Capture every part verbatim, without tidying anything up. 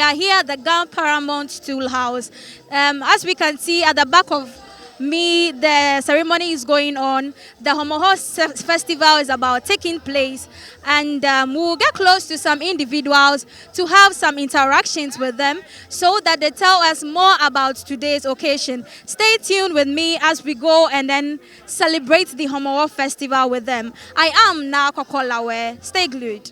are here at the Ga Paramount Stool House. Um, as we can see at the back of me, the ceremony is going on. The Hɔmɔwɔ se-, festival is about taking place, and, um, we'll get close to some individuals to have some interactions with them so that they tell us more about today's occasion. Stay tuned with me as we go and then celebrate the Hɔmɔwɔ festival with them. I am Naa Kɔkɔ Lawɛ. Stay glued.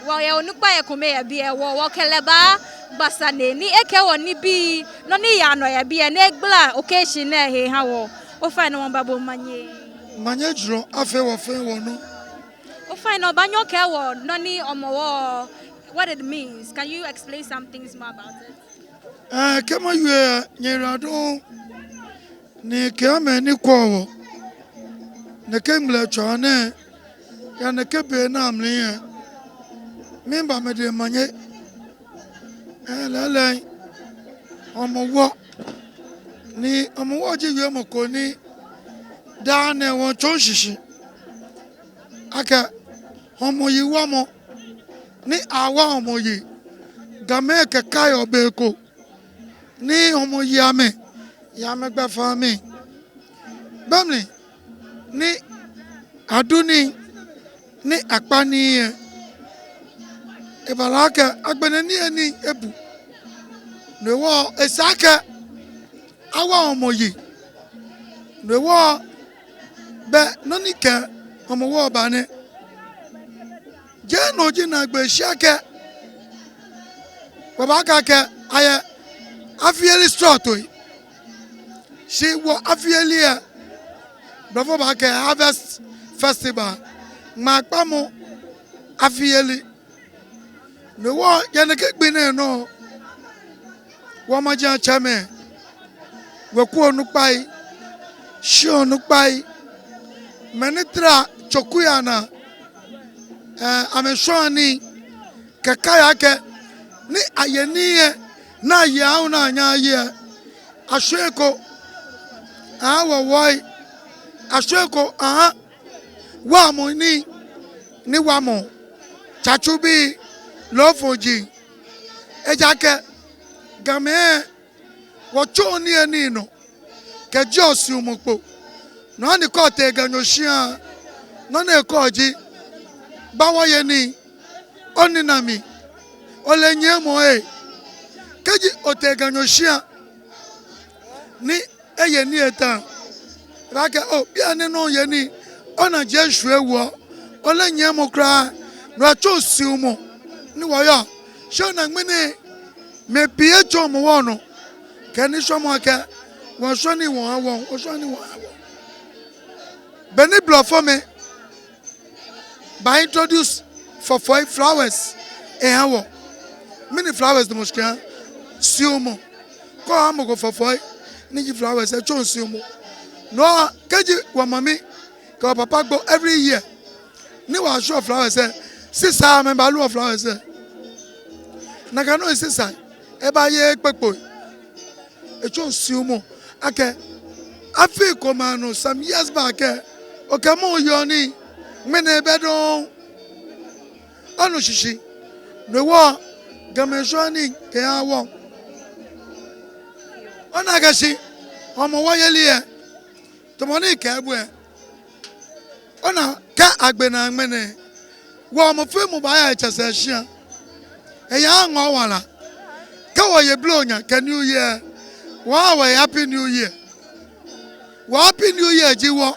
Wɔyɛ onukpa yɛ kome yɛ biɛ, wɔ, wɔkɛ lɛ baagba sane ni ekɛɛ wɔ nibii, nɔ ni yaa nɔ yɛ biɛ, ni egbala occasion nɛɛ he eha wɔ. Ofainɛ, wɔmiiba bo manye. Manye jurɔ, afee wɔ fɛɛ wɔnɔ. Ofainɛ, obaanyɛ okɛɛ wɔ nɔ ni Hɔmɔwɔ, what it means. Can you explain some things more about it? Ɛɛ, kɛ mawie lɛ, nyɛyiwaladɔŋŋ, ni kɛ amɛ ni kwɛɔ wɔ nɛkɛ ŋmlɛtswaa nɛɛ yɛ nɛkɛ be nɛɛ mli lɛ, miiba amɛdɛŋ manye. Ɛɛ, lɛɛlɛŋ, Hɔmɔwɔ, ni Hɔmɔwɔ ji wiemɔ ko ni daa nɛɛ wɔmiitsɔɔ shishi akɛ hɔmɔ yiwamɔ, ni awa hɔmɔ yi. Gamɛi kɛkaiɔ be ko ni hɔmɔ yi amɛ yɛ amɛgbɛfaa mli. Be mli ni adu nii, ni akpa nii lɛ, eba lɛ akɛ agbɛnɛ nii lɛ nii ebu. No hewɔ esa akɛ awa hɔmɔ yi. No hewɔ bɛ nɔ ni kɛ Hɔmɔwɔ ba nɛ. Jeee no ji naagbee shi akɛ wɔbaakɛɛ akɛ ayɛ afiyeli srɔtoi. Shi wɔ afiyeli lɛ, blɔfo baakɛɛ harvest festival, ŋmaakpamɔ afiyeli. No hewɔ yɛ nɛkɛ gbi nɛɛ nɔ, wɔ majiatsɛmɛi, weku onukpai, shia onukpai, mɛi ni tara tsoku lɛ anaa, ɛɛ, amɛshwãa nii kɛkaiii akɛ ni aye nii lɛ, ni aye aahu ni anyɛɛɛ aye lɛ, ashwɛɔ eko aha wɔwɔi, ashwɛɔ eko aha wamɔ nii, ni wamɔ tsatsubii, loofɔji. Ejaakɛ Gamɛi, wɔtsɔɔ niyenii nɔ kɛjɛɔ suɔmɔ kpo. No hewɔ ni kɛ otee Ganyo shia, nɔ ni ekɛɔ ji, ba wɔye nii, onina mli, ole nyiɛmɔ ee. Kɛji otee Ganyo shia ni eye nii eta, ebaakɛɛ oo, bianɛ nɔ oye nii, ona jeŋ eshwie wɔ, ole nyiɛmɔ kwraa. No hewɔ tsɔɔ suɔmɔ ni wɔyɔɔ. Shi ona ŋmɛnɛ mɛi pii etsɔ Hɔmɔwɔ nɔ kɛ nishwamɔ akɛ wɔshwɛɔ nii wɔhaa wɔŋ, wɔshwɛɔ nii wɔhaa wɔŋ. Beni blɔfomɛi ba introduce fɔfɔi, flowers, eha wɔ. Mɛni flowers damɔ shi kɛha? Suɔmɔ. Kɛ oha mɔ ko fɔfɔi ni ji flowers, etsɔɔ suɔmɔ. No hewɔ kɛji wɔ mami kɛ wɔ papa gbo every year ni wɔshwɛɔ flowers lɛ, sisai amɛbaaluɔ flowers lɛ. Nakai nɔŋŋ sisai lɛ baaye kpokpoi. Etsɔɔ suɔmɔ akɛ afii komɛi anɔ, some years back lɛ, okɛ mɔ yeɔ nii, ŋmɛnɛ ebɛ dɔŋŋ. Onu shishi? No hewɔ Gamɛi shwɛɔ nii kɛhaa wɔ. Ona akɛ shi Hɔmɔwɔ yeli lɛ, tamɔ ni mikɛɛ bo lɛ, ona akɛ agbe naa ŋmɛnɛ, wɔ mɔ fɛɛ mɔ baaya etsɛ sɛɛ shia. Eyaŋɔɔ wala. Kɛ wɔye Blonya kɛ New Year, wɔhaa wɔhe Happy New Year. Wɔ Happy New Year ji wɔ.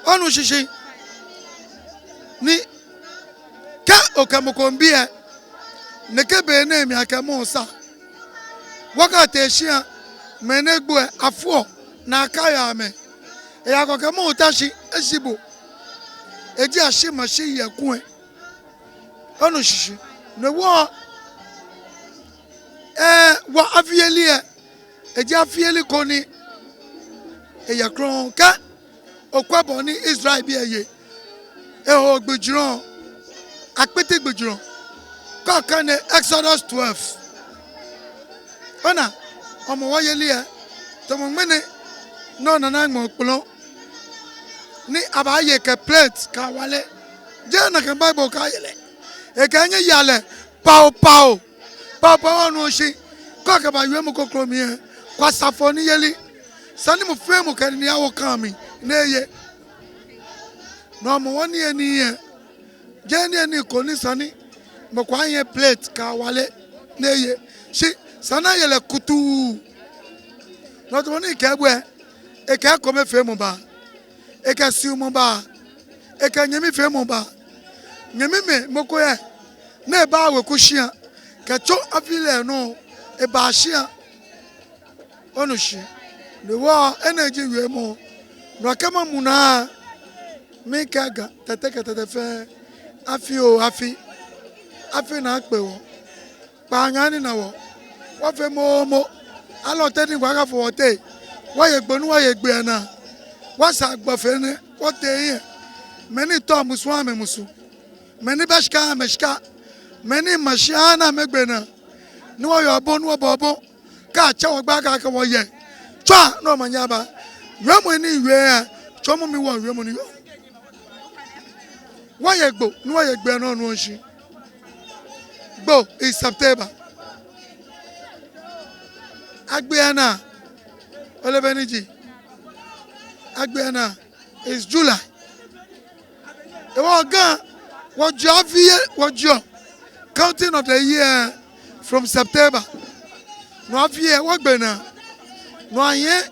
Onu shishi? Ni kɛ okɛ mɔ ko miibi lɛ, nɛkɛ be nɛɛ mli akɛ mɔ sa. Wɔkɛtee shia, mɛi ni egbo lɛ afoɔ ni akɛyaa amɛ. Eya kɔ kɛ mɔ ta shi eshi bo. Eji ashi ma shi yɛ kulɛ. Onu shishi? No hewɔ, ɛɛ, wɔ afiyeli lɛ, eji afiyeli ko ni eyɛ krɔŋŋ. Kɛ okwɛ bɔ ni Israelbii lɛ ye, eho gbijurɔ, akpiti gbijurɔ. Kɛ okane Exodus twelve, ona, Hɔmɔwɔ yeli lɛ, tamɔ ŋmɛnɛ nɔ ni ana ŋmɔ kplɔ ni abaaye kɛ plate kɛ awale. Jeee nakai Bible kɛɛ aye lɛ. Ekɛɛ nyɛya lɛ paopao. Paopao, onu shishi? Kɛ okɛba wiemɔ kroko mli lɛ, kwasafo niyeli. Esa ni mɔ fɛɛ mɔ kɛ nii awo ka mli ni eye. No Hɔmɔwɔ niyenii lɛ, jeee niyenii ko ni esa ni mɔ ko aye plate kɛ awale ni eye. Shi esa ni aye lɛ kutuu. No tamɔ ni mikɛɛ bo lɛ, ekɛ ekomefeemɔ baa, ekɛ suɔmɔ baa, ekɛ nyɛmifeemɔ baa. Nyɛmimɛi, mɔ ko yɛ ni ebaa weku shia, kɛtsɔ afi lɛ nɔ, ebaa shia. Onu shishi? No hewɔ enɛ ji wiemɔ. No hewɔ kɛ mamu naa, mikɛɛ Ga Tɛte kɛ Tɛte fɛɛ, afi oo afi, afi ni akpe wɔ. Kpaanyɔ anina wɔ. Wɔfee moomo. Alɔnte ni wɔkafo wɔteŋ. Wɔye Gbo ni wɔye Gbiɛna. Wɔsa gbɔfɛɛ nɛɛ wɔteŋ lɛ. Mɛi ni tɔɔ musu amɛmusu. Mɛi ni bɛ shika amɛshika. Mɛi ni ma shi ana amɛgbe naa. Ni wɔye obɔ ni wɔbɔ obɔ. Kɛ atsɛ wɔ gbɛ akɛ wɔye, tswa ni omanye aba. Wiemɔi ni miwie lɛ, tsɔɔmɔ mi wɔ wiemɔ ni yɔɔ. Wɔye Gbo ni wɔye Gbiɛna, onu shishi? Gbo is September. Agbiɛna, ole bɔ ni eji? Agbiɛna is July. Hewɔ Ga, wɔjieɔ afi lɛ, wɔjieɔ counting of the year from September. No afi lɛ wɔgbe naa. No hewɔ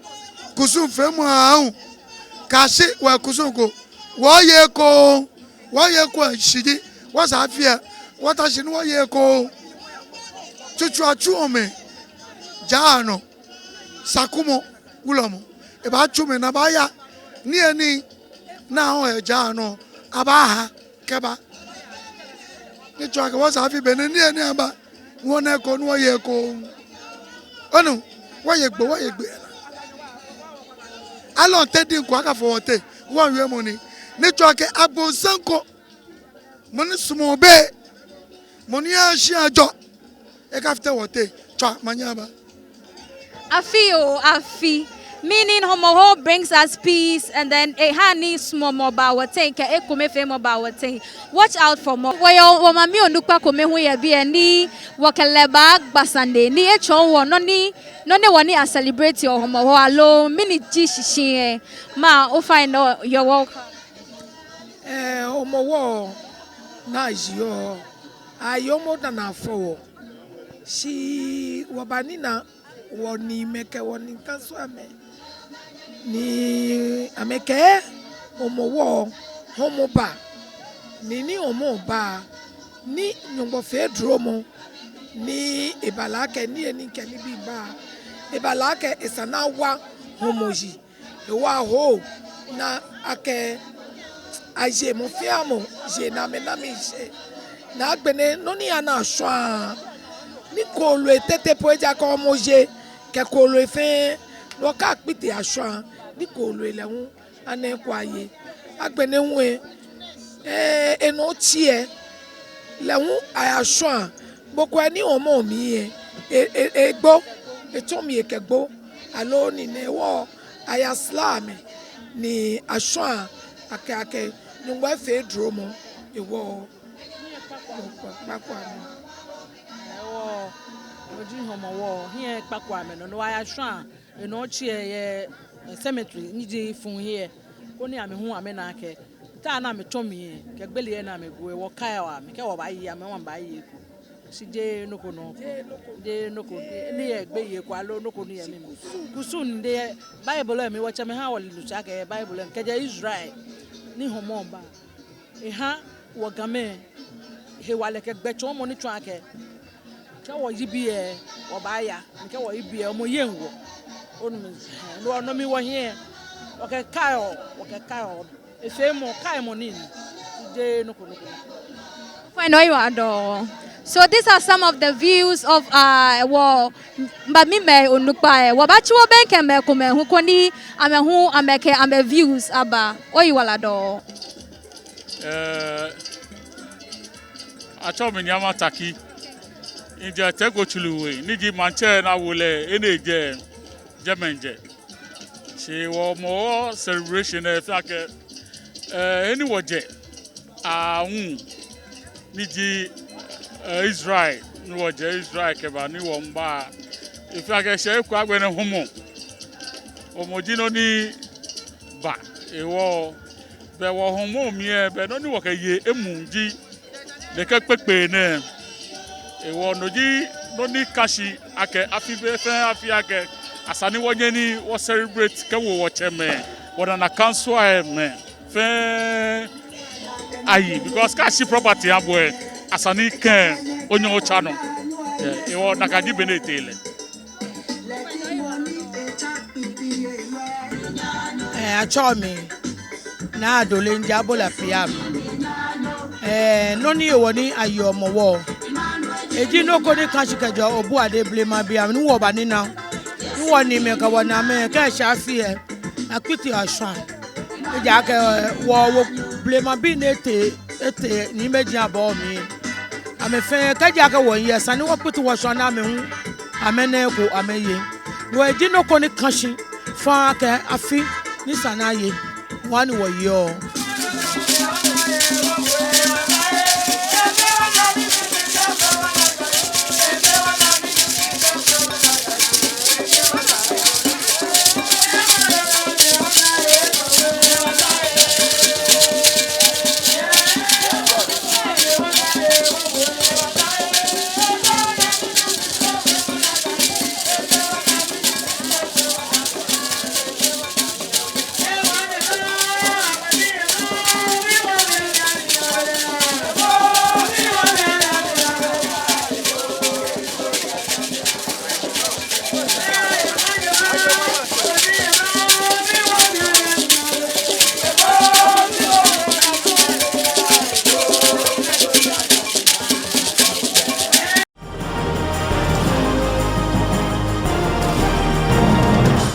kusum feemɔ aahu. Kɛyashi wɔkusum ko, wɔye ekoŋŋ. Wɔye ekoŋŋ shishi ji, wɔsɛɛ afi lɛ, wɔta shi ni wɔye ekoŋŋ. Tsutsu atsuɔ mɛi jara nɔ, sakumɔ, wulɔmɔ. Ebaatsu mɛi ni abaaya niyenii ni ahɔɔ yɛ jara nɔ, abaaha kɛba. Ni tsɔɔ akɛ wɔsɛɛ afi benɛ niyenii aba, wɔna ekoŋŋ ni wɔye ekoŋŋ. Onu, wɔye Gbo, wɔye Gbo. Alɔnte diŋ ko akafɔ wɔteŋ, wɔŋ wiemɔ ni. Ni tsɔɔ akɛ abonsam ko, mɔ ni sumɔɔ bei, mɔ ni yaa shia jɔ, ekafite wɔteŋ, tsɔɔ omanye aba. Afi oo, afi. Meaning Homowo brings us peace, and then ehaa ni suɔmɔ baa wɔteŋ kɛ ekomefeemɔ baa wɔteŋ. Watch out for more. Wɔyɛ wɔmami onukpa kome hu yɛ biɛ ni wɔkɛ lɛ baagba sane ni etsɔɔ wɔ nɔ ni, nɔ ni wɔ ni a celebrate yɛ Homowo aloo mɛni ji shishi lɛ. Ma, ofainɛ, you're welcome. Eh, Homowo naa ji o. Ayɔmɔ dani afɔ wɔ. Shi wɔbanina wɔniimɛi kɛ wɔnikansoamɛi ni amɛkɛɛ Homowo, hɔmɔ ba. Ni ni hɔmɔ ba, ni Nyɔŋmɔ fee duromɔ, ni eba lɛ akɛ niyenii kɛ nibii ba, eba lɛ akɛ esa ni awa hɔmɔ yi. Ewa ho ni akɛ aye mɔ fɛɛ mɔ ye ni amɛna miishɛɛ. Ni agbɛnɛ nɔ ni ana ashwã ni kooloi tete po ejaakɛ hɔmɔ ye kɛ kooloi fɛɛ, ni wɔkakpiti ashwã ni kooloi lɛ hu ana eko aye. Agbɛnɛ hu lɛ, eh, enɔ tsi lɛ, lɛ hu aya shwã. Gbɔmɔ ko ni hɔmɔ mli lɛ, e, e, egbo, etsɔ mli ekɛ gbo, aloo ni nɛ wɔ aya sla amɛ ni ashwã akɛ, akɛ Nyɔŋmɔ efee duromɔ, ewɔ kpakpa amɛ. Ewɔ, no ji Homowo, hiɛ kpakpa amɛ nɔ, no aya shwã, enɔ tsi lɛ yɛ, eh, cemetery, ni ji fuu hiɛ, koni amɛ hu amɛna akɛ, ta ni amɛtsɔ mli lɛ, kɛ gbele lɛ ni amɛgu lɛ, wɔkaiɔ amɛ, kɛ wɔbaaye amɛ, wɔbaaye eko. Shi jeee nɔ ko nɔ ko. Jeee nɔ ko. Jeee nɔ ko. Ni yɛ gbeyei ko aloo nɔ ko ni yɛ mimli. Kusum ni yɛ Bible lɛ mli, wɔtsɛmɛi ha wɔle no tsa akɛ Bible lɛ mli. Kɛjɛ Israel ni hɔmɔ ba. Eha wɔ Gamɛi hewalɛ kɛ gbɛtsɔɔmɔ ni tsɔɔ akɛ, kɛ wɔyi biɛ, wɔbaaya. Kɛ wɔyi biɛ, hɔmɔ yeŋ wɔ. Onu mi, eh, no, no mli wɔhiɛ. Wɔkɛkaiɔ, wɔkɛkaiɔ. Efeemɔ, kaimɔ nii ni. Jeee nɔ ko, nɔ ko, nɔ ko. Fine, oyiwaladɔŋŋ. So these are some of the views of, uh, wɔmamimɛi onukpai. Wɔbaatsi wɔbɛŋkɛ mɛi komɛi hu koni amɛ hu amɛkɛ amɛ views aba. Oyiwaladɔŋŋ. Eh, atsɛɔ mi Nii Amaa Tackie. Mijɛ Tɛgutsuli We, ni ji maŋtsɛ ni awo lɛ, he ni ejɛ, jɛmɛ mijɛ. Shi wɔ Homowo celebration lɛ, efee akɛ, eh, he ni wɔjɛ aahu, ni ji, eh, Israel, ni wɔjɛ Israel kɛba, ni wɔmiiba. Efee akɛ shi eko agbɛnɛ hɔmɔ. Hɔmɔ ji nɔ ni ba, ewɔ, bɛ wɔ hɔmɔ mli lɛ, bɛ nɔ ni wɔkɛye emuu ji nɛkɛ kpekpe nɛɛ. Ewɔ no ji nɔ ni ka shi akɛ afi be fɛɛ afi akɛ esa ni wɔnyɛ ni wɔ celebrate kɛwo wɔtsɛmɛi, wɔnana kansoamɛi fɛɛ ayi, because kɛ ashi property abu lɛ, esa ni kɛ onyɛ otsa nɔ. Ewɔ nakai ji bɔ ni etee lɛ. Eh, atsɛɔ mi Naa Adoley, mijɛ Abola Piam. Eh, nɔ ni hewɔ ni ayeɔ Homowo, eji nɔ ko ni ka shi kɛjɛ Obuade blema bii amli ni wɔbanina. Ni wɔniimɛi kɛ wɔnaamɛi kɛ eshɛ afi lɛ, akpiti ashwã. Ejaakɛ, eh, wɔ, wɔ blema bii ni etee, etee ni amɛji abɔ mli. Amɛ fɛɛ, kɛji akɛ wɔyɛ, esa ni wɔkpiti wɔshwã ni amɛ hu amɛna eko amɛye. Wɔ eji nɔ ko ni ka shi faŋŋ akɛ afi ni esa ni aye, wɔ ni wɔyeɔ.